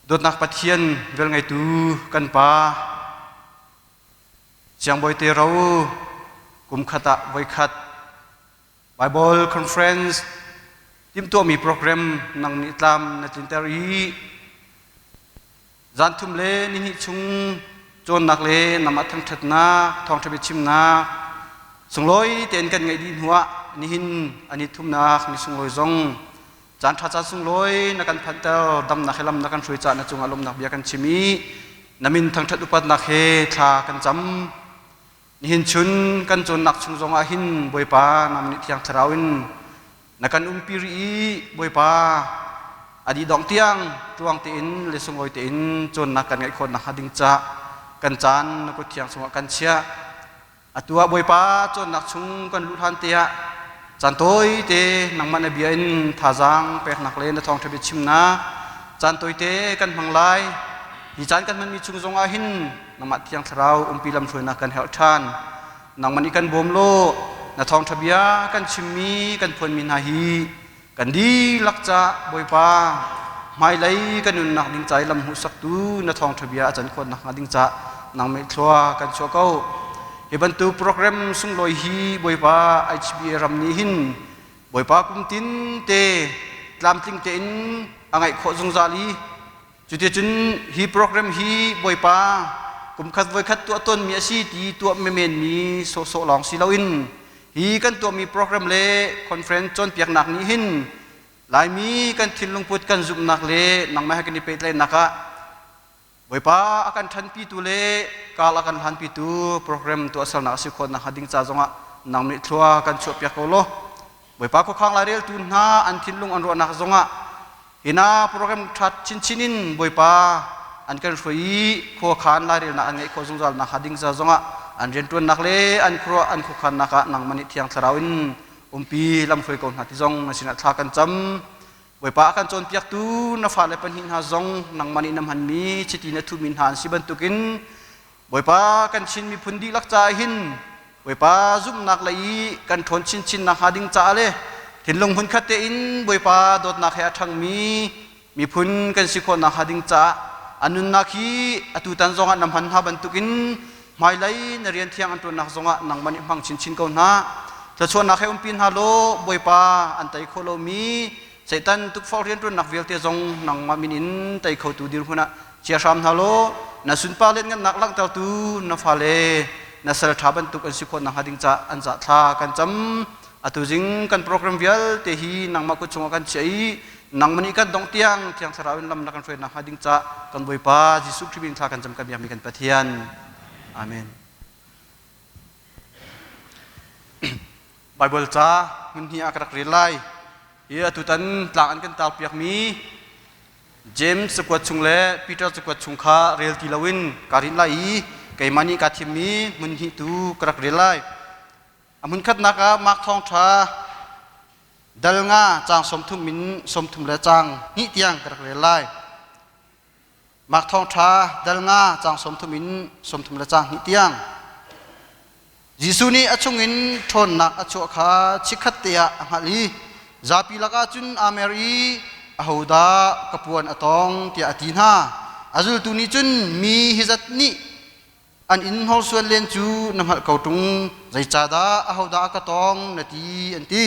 Dawtnak Pathian velngeitu kan Pa, Siangbawi te ro kum khat ah voikhat Bible Conference timhtuahmi program nang nih tlam na tlinter i zan thum le nihnih chung cawnnak le namah thangṭhatnak thawngṭha biachimnak sunglawi tein kan ngeih dih hnuah nihin ani thumnak ni sunglawi zong Caan ṭha caan sunglawi na kan phanhter, damnak he lam na kan hruai caah na cungah lawmhnak bia kan chim i na min thangṭhat upatnak he thla kan cam. Nihin chun kan cawnnak chung zongah hin Bawipa nang nih Thiang Thlarau in na kan umpi rih i Bawipa a dih dongh tiang tluang tein le sunglawi tein cawnnak kan ngeih khawh nakhnga ding caah kan caan na kut thiang chungah kan chiah. Atu ah Bawipa cawnnak chung kan luh hlan te ah caan tawi te nangmah na bia in thazaang peknak le na thawngṭha bia chimnak caan tawi te kan hmang lai. Hi caan kan hmanmi chung zong ah hin nangmah Thiang Thlarau umpi lamhruainak kan herh ṭhan. Nangmah nih kan bawm law na thawngṭha bia kan chimmi kan phuanmi hna hi kan dihlak ca Bawipa hmailei kan nunnak ding ca i lam hmuhsaktu na thawngṭha bia a can khawh nakhnga ding ca nangmah thlua kan chuah ko. Hi bantuk program sunglawi hi Bawipa HBA ram nih hin Bawipa kum tin te tlamtling tein a ngaih khawh zungzal i cuticun hi program hi Bawipa kumkhat voikhat tuah tawnmi a si ti tuah menmenmi sawhsawh lawng si loin hi kan tuahmi program le conference cawnpiaknak nih hin Laimi kan thinlungput kan zumhnak le nangmah he kan i pehtlaihnak ah Bawipa a kan ṭhanpitu le kal a kan hlanpitu program tuahsernak a si khawh nakhnga ding ca zongah nang nih thlua kan chuahpiak ko law Bawipa khuakhang laireltu hna an thinlung an ruahnak zongah hina program ṭhat chinchin in Bawipa an kan hruai i khuakhan lairelnak an ngeih khawh zungzal nakhnga ding ca zongah an rianṭuannak le an khuaruah an khuakhannak ah nangmah nih Thiang Thlarau in umpi lamhruai ko hna ti zong na sinah thla kan cam. Bawipa a kan cawnpiaktu na fale pahnih hna zong nangmah nih na hmanmi chiti na thuhmi hna an si bantukin Bawipa kan Chin miphun dihlak caah hin Bawipa zumhnak lei i kan ṭhawn chinchin nakhnga ding caah le thinlung hmunkhat tein Bawipa dawtnak he a ṭhangmi miphun kan si khawh nakhnga ding caah a nunnak hi atutan zongah na hman hna bantukin hmailei na rian thiang an ṭuannak zongah nangmah nih hmang chinchin ko hna. Thluachuahnak he umpi hna law Bawipa an tei khawh lomi Satan tukforh rianṭuannak vialte zong nangmah min in tei khotu dirhmun ah chia hram hna law na sunpar lianhngannak langhtertu na fale na sal ṭha bantuk an si khawh nakhnga ding caah an zah thla kan cam. Atu zing kan program vialte hi nangmah kut chungah kan chiah i nangmah nih kan dongh tiang Thiang Thlarau in lam na kan hruai nakhnga ding caah kan Bawipa Jesuh Khrih min thla kan cam kan biakmi kan Pathian. Amen. Bible ca hmun hnih ah ka rak rel lai. Hi atutan tlang an kan tarpiakmi James cakuat chung le Peter cakuat chung kha rel ti loin ka rinh lai i keimah nih kaa thimmi hmun hnih tu ka rak rel lai. A hmunkhatnak ah Mark Thawngṭha dal nga caang 30 in 30 le caang hnih tiang ka rak rel lai. Mark Thawngṭha dal nga caang 30 in 30 le caang hnih tiang. Jesuh nih a chungin ṭhawnnak a chuah kha chikkhat te ah a hngalh i zapi lakah cun aa mer i ahodah ka puan a tawng tiah a ti hna. A zultu nih cun mi hi zat nih an in hnorsuan len cu na hngalh ko ṭung, zeicahdah ahodah a ka tawng na ti an ti.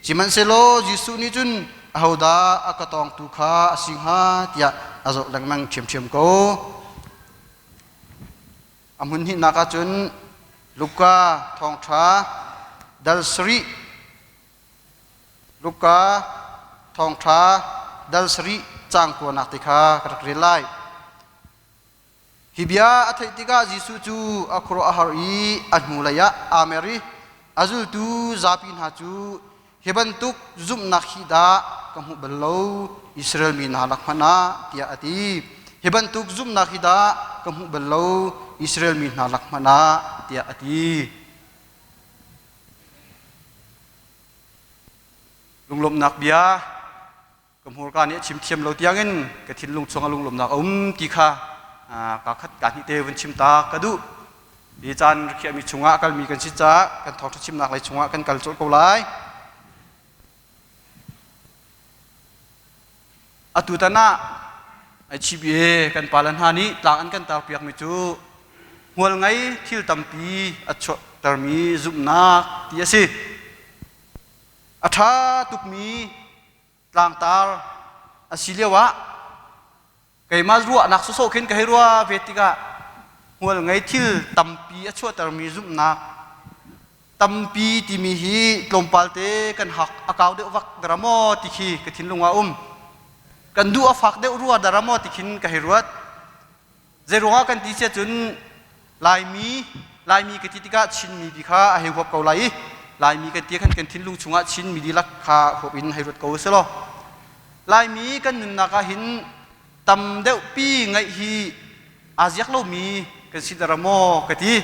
Sihmanhsehlaw Jesuh nih cun ahodah a ka tawngtu kha a si hnga tiah a zoh lengmang ṭhiamṭhiam ko. A hmun hnihnak ahcun Luka thawngṭha dal sarih Luka thawngṭha dal sarih caang kuanak te kha ka rak rel lai. Hi bia a theih tikah Jesuh cu a khuaruah a har i a hnulei ah aa mer i a zultu zapi hna cu hi bantuk zumhnak hi dah ka hmuh bal lo Israel mi hna lak hmanh ah tiah a ti. Hi bantuk zumhnak hi dah ka hmuh bal lo Israel mi hna lak hmanh ah tiah a ti. Lunglawmhnak bia ka hmurka nih a chim thiam lo tiangin ka thinlung chung a lunglawmhnak a um ti kha ka khat ka hnih te vun chim ta ka duh. Hi caan rikhiahmi chungah a kalmi kan si caah kan thawngṭha chimnak lei chungah kan kal colh ko lai. Atutan ah HBA kan pale hna nih tlang an kan tarpiakmi cu hmual ngei thil tampi a chuahtermi zumhnak ti a si. A ṭha tukmi tlangtar a si lioah keimah ruahnak sawsawh khin ka hei ruah ve tikah hmual ngei thil tampi a chuahtermi zumhnak tampi timi hi tlawmpal te kan hak a kau deuh vak dara maw ti khi ka thinlung ah um. Kan duh a fak deuh rua dara maw ti khin ka hei ruat. Zeiruangah kan ti sia cun Laimi Laimi ka ti tikah Chinmi ti kha a hei huap ko lai i Laimi kan ti khan kan thinlung chungah Chinmi dihlak kha huap in hei ruat ko sih law Laimi kan nunnak ah hin tam deuh pi ngaih hi aa ziak lomi kan si dara maw ka ti.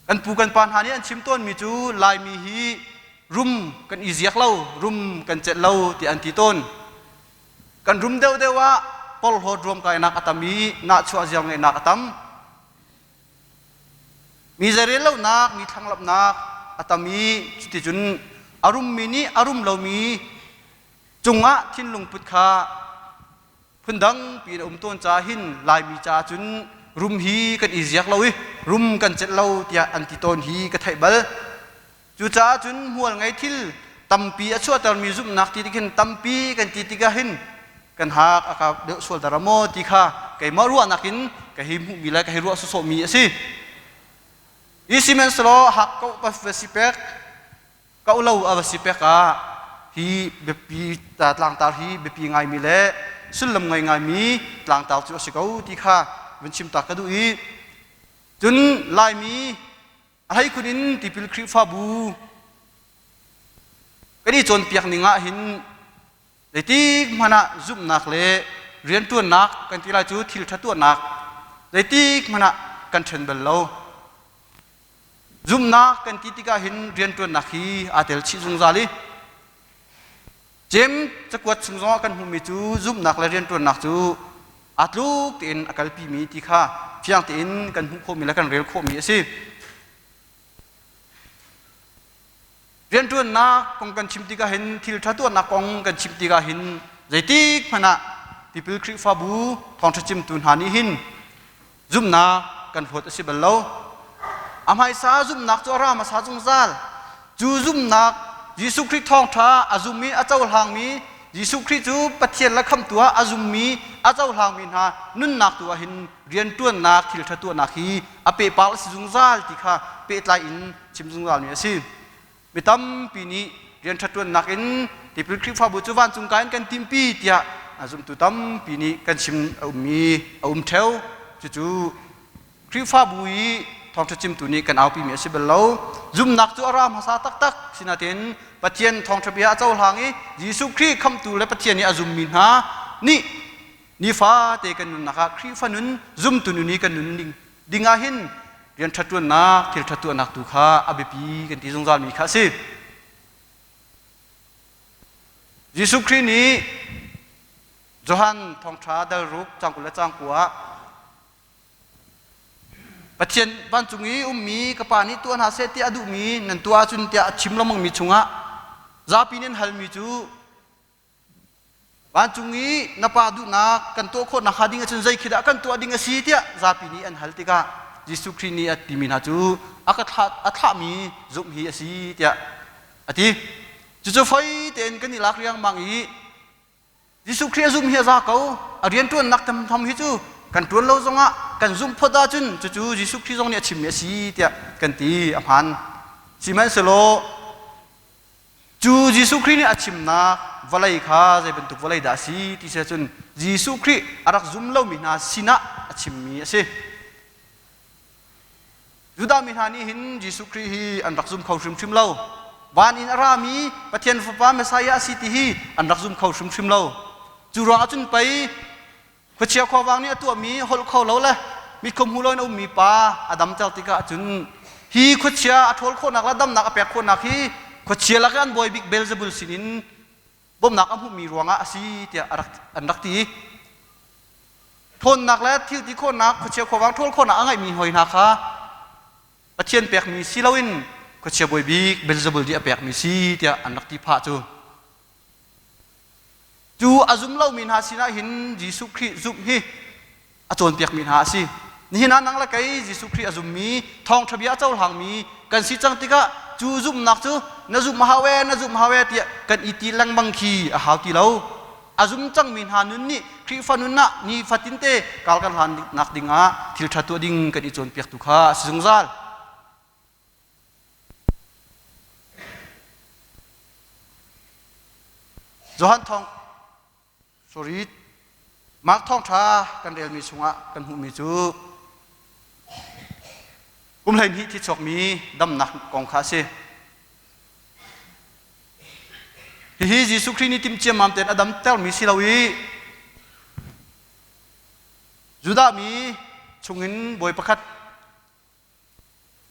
Kan pu kan pa hna nih an chim tawnmi cu Laimi hi rum kan i ziak lo, rum kan celh lo ti an ti tawn. Kan rum deuhdeuh ah porhlawt ruamkainak a tam i nahchuah ziar ngeihnak a tam. Mi zeirel lonak, mi thlanglamhnak a tam i cuticun a rummi nih a rum lomi cungah thinlung put kha phundang piin a um tawn caah hin Laimi caah cun rum hi kan i ziak lo i rum kan celh lo tiah an ti tawn hi ka theih bal. Cucaah cun hmual ngei thil tampi a chuahtermi zumhnak ti tikhin tampi kan ti tikah hin kan hak a kau deuh sual dara maw ti kha keimah ruahnak in ka hi hmuhmi le ka hi ruah sawsawhmi a si. Hi sihmanhsehlaw hak ko va si pek ko lo a va si pek ah hi biapi tlangtar hi biapi ngaimi le sullam ngei ngaimi tlangtar cu a si ko ti kha vun chim ta ka duh i cun Laimi a hleikhun in tipil Khrihfabu kan i cawnpiak ning ah hin zeitik hmanh ah zumhnak le rianṭuannak kan ti lai cu thil ṭha tuahnak zeitik hmanh ah kan ṭhen bal lo. Zumhnak kan ti tikah hin rianṭuannak hi aa tel chih zungzal i Jeim cakuat chung zongah kan hmuhmi cu zumhnak le rianṭuannak cu aa tluk tein a kalpimi ti kha fiang tein kan hmuh khawhmi le kan rel khawhmi a si. Rianṭuannak kong kan chim tikah hin thil ṭha tuahnak kong kan chim tikah hin zeitik hmanh ah tipil Khrihfabu thawngṭha chimtu hna nih hin zumhnak kan hlawt a si bal lo. A hmaisa zumhnak cu a ra hmasa zungzal. Cu zumhnak Jesuh Khrih thawngṭha a zum i a cohlangmi Jesuh Khrih cu Pathian le khamhtu ah a zummi a cohlangmi hna nunnak tu ah hin rianṭuannak thil ṭha tuahnak hi a pehpar a si zungzal ti kha pehtlai in chim zungzalmi a si. Mi tampi nih rian ṭha ṭuannak in tipil Khrihfabu cu vancung kai in kan timpi tiah a zumtu tampi nih kan chim a ummi a um ṭheo. Cucu Khrihfabu i thawngṭha chimtu nih kan aupimi a si bal lo. Zumhnak cu a ra hmasa taktak. Sinain Pathian thawngṭha bia a cohlang i Jesuh Khrih khamhtu le Pathian i a zummi hna nih nifate kan nunnak ah Khrihfa nun zumtu nun i kan nun ding ding ah hin rian ṭha ṭuannak thil ṭha tuahnak tu kha a biapi kan ti zungzalmi kha a si. Jesuh Khrih nih Johan thawngṭha dal ruk cang 20 le cang kua ah Pathian vancung i ummi ka pa nih tuah hna seh tiah a duhmi nan tuah ahcun tiah a chim lengmangmi chungah zapi nih an halmi cu Vancung i na pa duhnak kan tuah khawh nakhnga ding ahcun zei khi dah kan tuah ding a si tiah zapi nih an hal tikah Jesuh Khrih nih a timi hna cu a ka thlah, a thlahmi zumh hi a si tiah a ti. Cucu foi tein kan i lak riangmang i Jesuh Khrih a zumh hi a za ko. A rianṭuannak tham hi cu kan ṭuan lo zongah kan zumh phot ahcun cucu Jesuh Khrih zong nih a chimmi a si tiah kan ti a hmaan. Sihmanhsehlaw Cu Jesuh Khrih nih a chimnak vawlei kha zei bantuk vawlei dah a si ti si ahcun Jesuh Khrih a rak zum lomi hna sinah a chimmi a si. Judah mi hna nih hin Jesuh Khrih hi an rak zum kho hrimhrim lo. Van in a rami Pathian Fapa Messiah a si ti hi an rak zum kho hrimhrim lo. Cu ruangah cun pei Khuachia khuavang nih a tuahmi holh kho lo le mitkhum hmu loin a ummi pa a damter tikah cun hi khuachia a ṭhawl khawhnak le damnak a pek khawhnak hi khuachia lak i an bawi bik Beelzebul sinin bawmhnak a hmuhmi ruangah a si tiah an rak ti. Ṭhawnnak le thil ti khawhnak khuachia khuavang ṭhawl khawhnak a ngeihmi hoi hna kha Pathian pekmi si loin khuachia bawi bik Beelzebul nih a pekmi si tiah an rak ti phah cu. Cu a zum lomi hna sinah hin Jesuh Khrih zumh hi a cawnpiakmi hna a si. Nihin ah nang le kei Jesuh Khrih a zummi, thawngṭha bia a cohlangmi kan si cang tikah cu zumhnak cu na zumh hau e, na zumh hau e tiah kan i ti lengmang khi a hau ti lo. A zum cangmi hna nun nih Khrihfa nun ah nifatinte kal kan hlan nak ding ah thil ṭha tuah ding kan i cawnpiaktu kha a si zungzal. Johan thawng sorry Mark thawngṭha kan relmi chungah kan hmuhmi cu kum 12 thi chuakmi damnak kong kha a si. Hihi Jesuh Khrih nih timh ciammam tein a damtermi si lo i Judah mi chungin bawi pakhat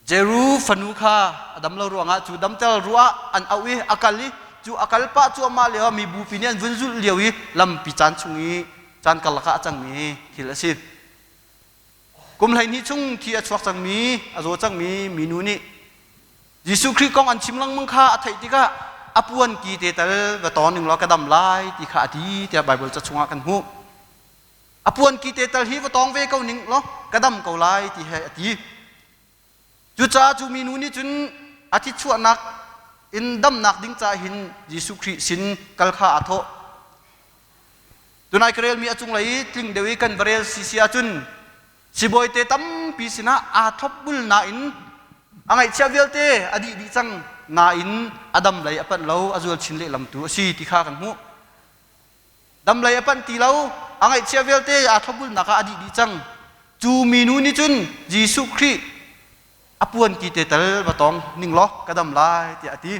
Jeru fanu kha a dam lo ruangah cu damter ruah an auh i a kal i cu a kal pah cuahmah lio ah mibupi nih an vun zulh lio i lampi caan chung i caan karlak ah a cangmi thil a si. Kum 12 chung thi a chuak cangmi, a zaw cangmi minu nih Jesuh Khrih kong an chim lengmang kha a theih tikah a puan ki te tal va tawn ning law ka dam lai ti kha a ti tiah Baibal ca chungah kan hmuh. A puan ki te tal hi va tawng ve ko ning law ka dam ko lai ti he a ti. Cucaah cu minu nih cun a thichuahnak in damnak ding caah hin Jesuh Khrih sin kal kha aa thawh. Tunai ka relmi a cunglei i tling deuh i kan va rel si si ahcun sibawi te tampi sinah aa thlopbul nain a ngaihchiah vialte a dih dih cang nain a dam lei a panh lo a zual chin lehlam tu a si ti kha kan hmuh. Damlei a panh ti lo, a ngaihchia vialte aa thlopbulnak ah a dih dih cang. Cu minu nih cun Jesuh Khrih a puan ki te tal va tawng ning law ka dam lai tiah a ti.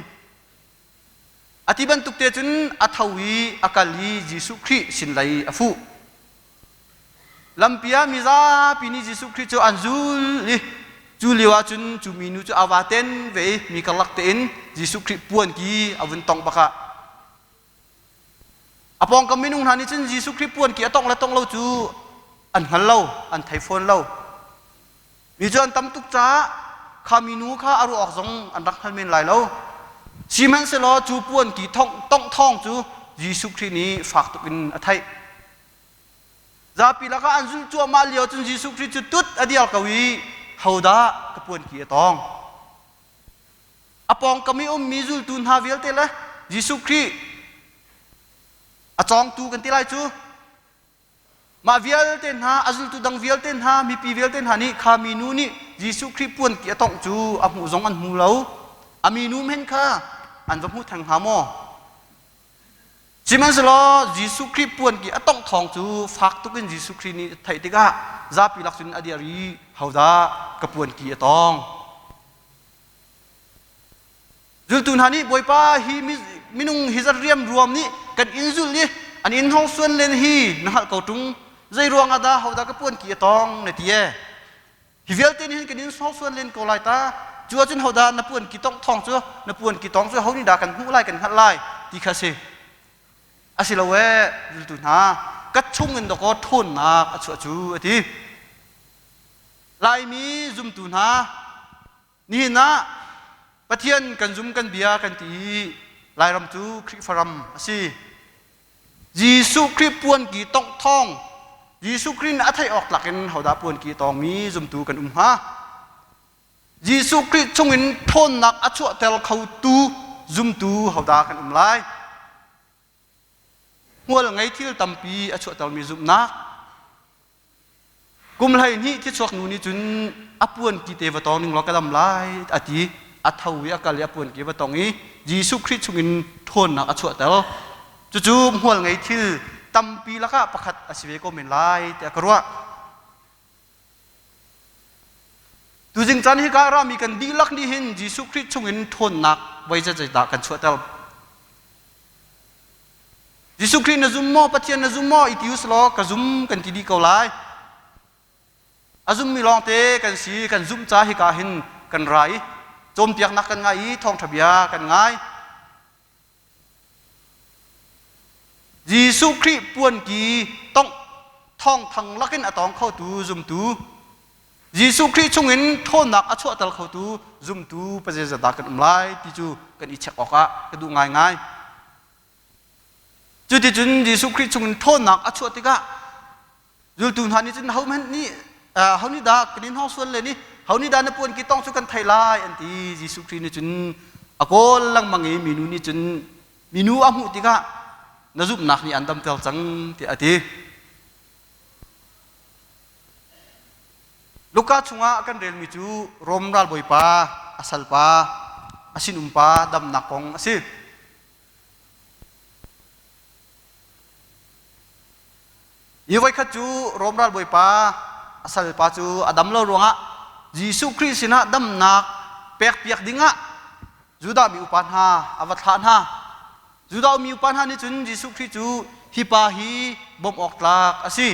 A ti bantuk te cun a tho i a kal i Jesuh Khrih sin lei a fuh. Lampi ah mizapi nih Jesuh Khrih cu an zul i cu lio ah cun cu minu cu a va ten ve i mi karlak tein Jesuh Khrih puan ki a vun tongh bak ah A pawngkam minung hna nih cun Jesuh Khrih puan ki a tongh le tongh lo cu an hngal lo, an thei fawn lo. Mi cu an tam tuk caah kha minu kha a ruah awk zong an rak hngal men lai lo. Sihmanhsehlaw cu puan ki tongh thawng cu Jesuh Khrih nih fak tuk in a theih. Zapi lakah an zulh cuahmah lio cun Jesuh Khrih cu tut a diar ko i hodah ka puan ki a tawng? A pawngkam i ummi zultu hna vialte le Jesuh Khrih a cawngtu kan ti lai cu mah vialte hna a zultu dang vialte hna mipi vialte hna nih kha minu nih Jesuh Khrih puan ki a tongh cu a hmuh zong an hmu lo a minu men kha an va hmu theng hnga maw Sihmanhsehlaw Jesuh Khrih puan ki a tongh thawng cu fak tuk in Jesuh Khrih nih a theih tikah zapi lak cun a dir i hodah ka puan ki a tawng Zultu hna nih Bawipa hi minung hi zat riamruam nih kan inn zulh i an inn hong suan len hi na hngalh ko ṭung. Zei ruangah dah hodah ka puan ki a tawng na ti e? Hi vialte nih hin kan inn hong suan len ko lai ta. Cu ahcun hodah na puan ki tongh thawng cu na puan ki tawng cu ho nih dah kan hmuh lai kan hngalh lai ti kha si. A si lo ee zultu hna ka chung in dawkaw ṭhawnnak a chuah cu a ti. Laimi zumtu hna Nihin ah Pathian kan zum kan bia kan ti i Lairam cu Khrihfa ram a si. Jesuh Khrih puanki tongh thawng Jesuh Khrih nih a theih awk tlak in hodah puanki a tawngmi zumtu kan um hnga? Jesuh Khrih chungin ṭhawnnak a chuahter khotu zumtu hodah kan um lai? Hmual ngei thil tampi a chuahtermi zumhnak Kum 12 thichuak nu nih cun a puan ki te va tawng ning law ka dam lai a ti. A tho i a kal i a puan ki va tong i Jesuh Khrih chungin ṭhawnnak a chuahter. Cucu hmual ngei thil tampi lakah pakhat a si ve ko men lai tiah ka ruah. Tuzing caan hika rami kan dihlak nih hin Jesuh Khrih chungin ṭhawnnak voi zeizeidah kan chuahter. Jesuh Khrih na zum maw? Pathian na zum maw? I ti usulaw ka zum kan ti dih ko lai. A zummi lawngte kan si, kan zumh ca hika hin kan ra i cawnpiaknak kan ngai i thawngṭha bia kan ngai. Jesuh Khrih puanki tongh thawngthang lakin a tawng khotu zumtu Jesuh Khrih chungin ṭhawnnak a chuahter khotu zumtu pazeizat dah kan um lai ti cu kan i check awkah ka duh ngaingai. Cuticun Jesuh Khrih chungin ṭhawnnak a chuah tikah zultu hna nih cun hohmanh nih ho nih dah kan in hawng sual le nih ho nih dah na puan ki tong cu kan thei lai an ti. Jesuh Khrih nih cun a kawl lengmang i minu nih cun minu a hmuh tikah na zumhnak nih an damter cang tiah a ti. Luka chungah kan relmi cu Rom ralbawipa, a salpa, a sinumpa damnak kong a si. Hi voikhat cu Rom ralbawipa a salpa cu a dam lo ruangah Jesuh Khrih sinah damnak pekpiak dingah Judah mi upa hna a va thlah hna. Judah mi upa hna nih cun Jesuh Khrih cu hi pa hi bawmh awk tlak a si.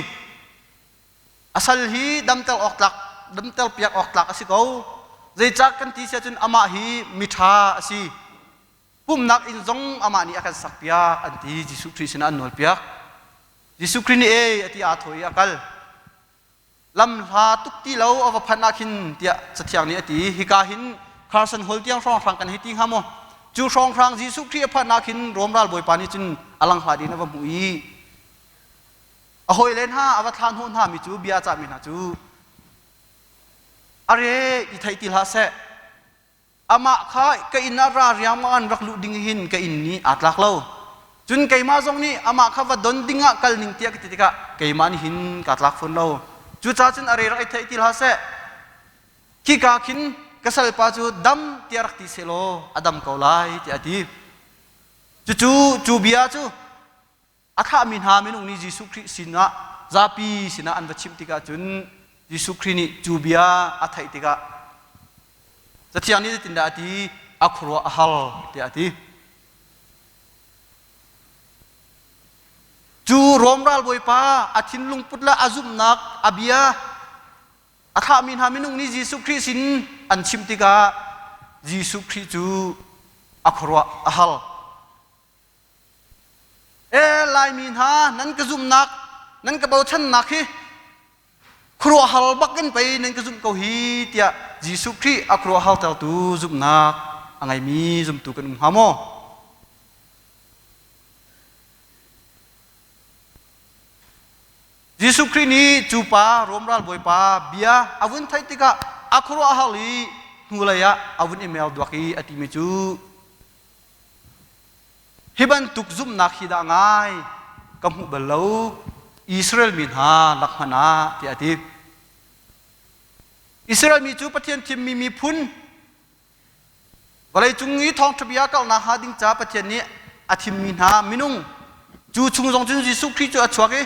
A sal hi damter awk tlak damter piak awk tlak a si ko. Zeicah kan ti siah cun amah hi miṭha a si. Pumhnak inn zong amah nih a kan sakpiak an ti. Jesuh Khrih sinah an nawlpiak. Jesuh Khrih nih ei a ti aa thawh i a kal. Lam hla tuk ti lo a va phanh ah khin tiah Cathiang nih a ti. Hika hin Carson Hall tiang hrawnghrang kan hei ti hnga maw? Cu hrawnghrang Jesuh Khrih a phanh ah khin Rom ralbawipa nih cun a langhlat in a va hmuh i a hawile hna a va thlah hnawh hna mi cu bia a cahmi hna cu a re i theih ti hlah seh amah kha ka inn ah ra riangmang an rak luh ding hin ka inn nih aa tlak lo cun keimah zong nih amah kha va don ding ah kal ning tiah ka ti tikah keimah nih hin kaa tlak fawn lo cucaah cun a re rak i theih ti hlah seh khika khin ka salpa cu dam tiah rak ti sehlaw a dam ko lai tiah a ti cucu cu bia cu A thlahmi hna minung nih Jesuh Khrih sinah zapi sinah an va chimh tikah cun Jesuh Khrih nih cu bia a theih tikah Cathiang nih zeitindah a ti? A khuaruah a har tiah a ti. Cu Rom ralbawipa a thinlung put le a zumhnak a bia a thlahmi hna minung nih Jesuh Khrih sin an chimh tikah Jesuh Khrih cu a khuaruah a har. E Laimi hna nan ka zumhnak nan ka bochannak hi khuaruahhar bak in pei nan ka zumh ko hi tiah Jesuh Khrih a khuaruahhar tertu zumhnak a ngeimi zumtu kan um hnga maw? Jesuh Khrih nih cu pa Rom ralbawipa bia a vun theih tikah a khuaruahhar i hnulei ah a vun i mer duak i a timi cu Hi bantuk zumhnak hi dah ngai ka hmuh bal lo Israel mi hna lak hmanh ah tiah a ti. Israel mi cu Pathian thimmi miphun vawleicung i thawngṭha bia karhnak hnga ding ca Pathian nih a thimmi hna minung cu chung zong cun Jesuh Khrih cu a chuak i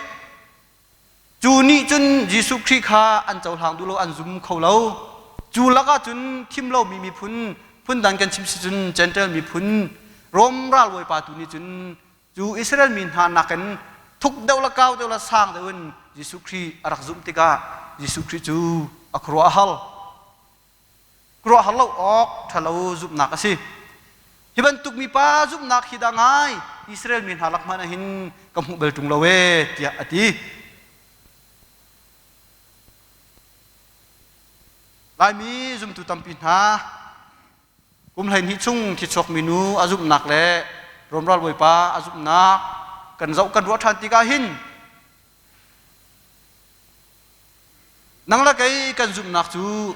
Cu nih cun Jesuh Khrih kha an cohlang duh lo, an zum kho lo. Cu lakah cun thim lomi miphun, phundang kan chim si cun Gentile miphun, Rom ralbawipa tu nih cun cu Israel mi hna nakin thuk deuh le kau deuh le sang deuh in Jesuh Khrih a rak zumh tikah Jesuh Khrih cu a khuaruah a har. Khuaruahhar lo awk ṭhalo zumhnak a si. Hi bantuk mipa zumhnak hi dah ngai Israel mi hna lak hmanh ah hin ka hmuh bal ṭung lo ee tiah a ti. Laimi zumtu tampi hna kum 12 chung thichuak minu a zumhnak le Rom ralbawipa a zumhnak kan zoh kan ruah ṭhan tikah hin Nang le kei kan zumhnak cu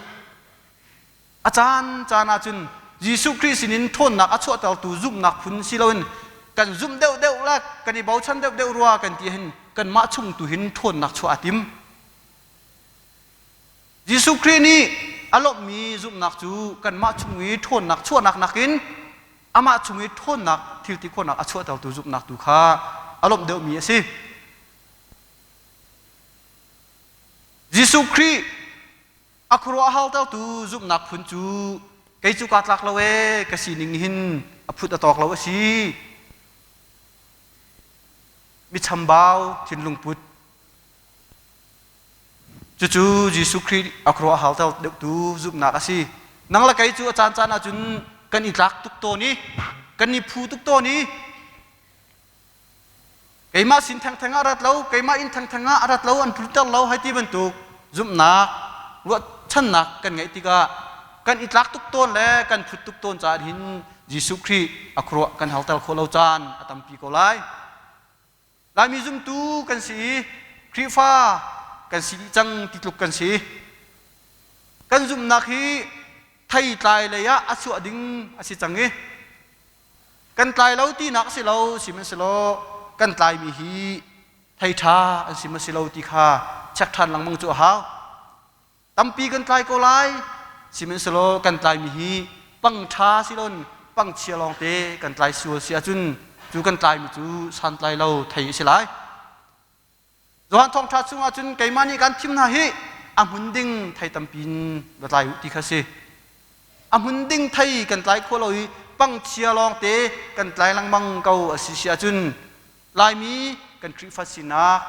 a caan caan ahcun Jesuh Khrih sinin ṭhawnnak a chuahtertu zumhnak phun si loin kan zumh deuhdeuh le kan i bochan deuhdeuh rua kan ti hin kanmah chung tu hin ṭhawnnak chuah a tim. Jesuh Khrih nih a lawmhmi zumhnak cu kanmah chung i ṭhawnnak chuahnak nakin amah chung i ṭhawnnak thil ti khawhnak a chuahtertu zumhnak tu kha a lawmh deuhmi a si. Jesuh Khrih a khuaruah haltertu zumhnak phun cu kei cu kaa tlak lo ee ka sining hin a phut a tawk lo a si. Mi chambau thinlung put. Cucu Jesuh Khrih a khuaruah halter deuhtu zumhnak a si. Nang le kei cu a caancaan ahcun kan i tlak tuk tawn i kan i phu tuk tawn i Keimah sin thengtheng ah rat lo, keimah inn thengtheng ah a rat lo, an tlunter lo hei ti bantuk zumhnak, ruahchannak kan ngeih tikah kan i tlak tuk tawn le kan phut tuk tawn caah hin Jesuh Khrih a khuaruah kan halter khawh lo caan a tampi ko lai. Laimi zumtu kan si i Khrihfa kan si dih cang ti tluk kan si. Kan zumhnak hi theitlai lei ah a chuah ding a si cang i kan tlai lo tinak si lo, sihmanhsehlaw kan tlaimi hi thei ṭha an si maw si lo ti kha check ṭhan lengmang cu a hau. Tampi kan tlai ko lai, sihmanhsehlaw kan tlaimi hi pang ṭha si loin pang chia lawngte kan tlai sual si ahcun cu kan tlaimi cu santlai lo thei a si lai. Johan Thawngṭha chungah cun keimah nih kan thim hna hi a hmun ding thei tampi in va tlai u ti kha si. A hmun ding thei kan tlai khawh lo i pangchia lawngte kan tlai lengmang ko a si si ahcun Laimi kan Khrihfa sinak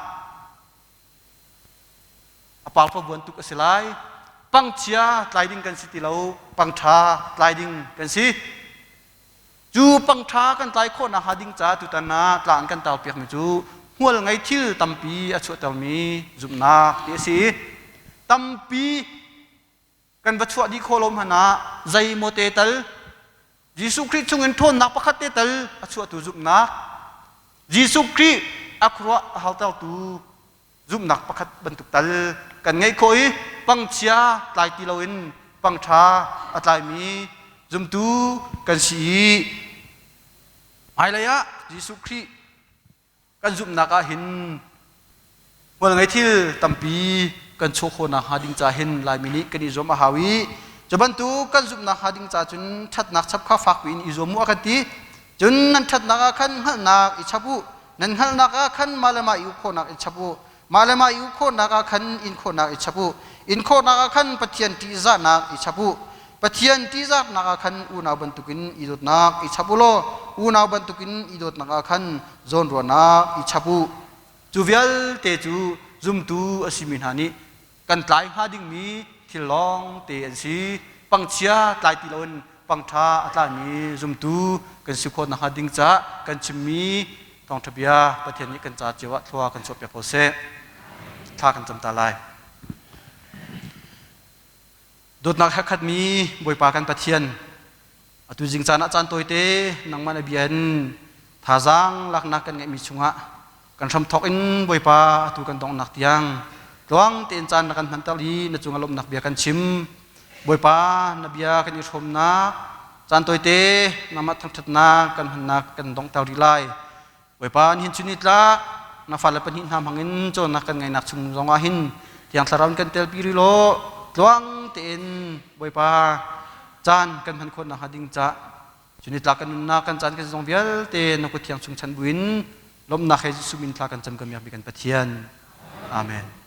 a parpavuan tuk a si lai. Pangchia tlai ding kan si ti lo, pangṭha tlai ding kan si. Cu pangṭha kan tlai khawh nakhnga ding caah tutan ah tla an kan tarpiakmi cu hmual ngei thil tampi a chuahtermi zumhnak ti a si. Tampi kan va chuah dih khawh lo hmanh ah zeimaw te tal Jesuh Khrih chungin ṭhawnnak pakhat te tal a chuahtu zumhnak, Jesuh Khrih a khuaruah a hartertu zumhnak pakhat bantuk tal kan ngeih khawh i pangchia tlai ti loin pangṭha a tlaimi zumtu kan si i hmailei ah Jesuh Khrih kan zumhnak ah hin hmual ngei thil tampi kan chuah khawh nakhnga ding ca hin Laimi nih kan i zuam a hau i cu bantuk kan zumhnak hnga ding ca cun ṭhatnak chap kha fak piin i zuam u a kan ti. Cun nan ṭhatnak ah khan hngalhnak i chap u, nan hngalhnak ah khan mah le mah i uk khawhnak i chap u, mah le mah i uk khawhnak ah khan in khawhnak i chap u, in khawhnak ah khan Pathian ṭihzahnak i chap u, Pathian ṭihzahnak ah khan unau bantukin i dawtnak i chap u law unau bantukin i dawtnak ah khan zawnruahnak i chap u. Cu vialte cu zumtu a simi hna nih kan tlai hnga dingmi thil lawng te an si. Pangchia tlai ti loin pangṭha a tlaimi zumtu kan si khawh nakhnga ding caah kan chimmi thawngṭha bia Pathian nih kan ca cio ah thlua kan chuahpiak ko seh. Thla kan cam ta lai. Dawtnak he khatmi Bawipa kan Pathian, atu zing caan ah caan tawite nangmah na bia in thazaang laknak kan ngeihmi chungah kan hramthawk in Bawipa atu kan donghnak tiang tluang tein caan na kan hmanter i na cungah lawmhnak bia kan chim. Bawipa, na bia kan i hrawmnak caan tawite nangmah thangṭhatnak kan hmannak kan donghter rih lai. Bawipa, nihin chun ni tlak na fale pahnih hna hmangin cawnnak kan ngeihnak chung zongah hin Thiang Thlarau in kan telpi rih law tluang tein Bawipa caan kan hman khawh nakhnga ding cah Cunitlak kan nunnak kan caan kan zong vialte na kut thiang chung chan buin lawmhnak he Jesuh min thla kan cam kan miak mi kan Pathian. Amen.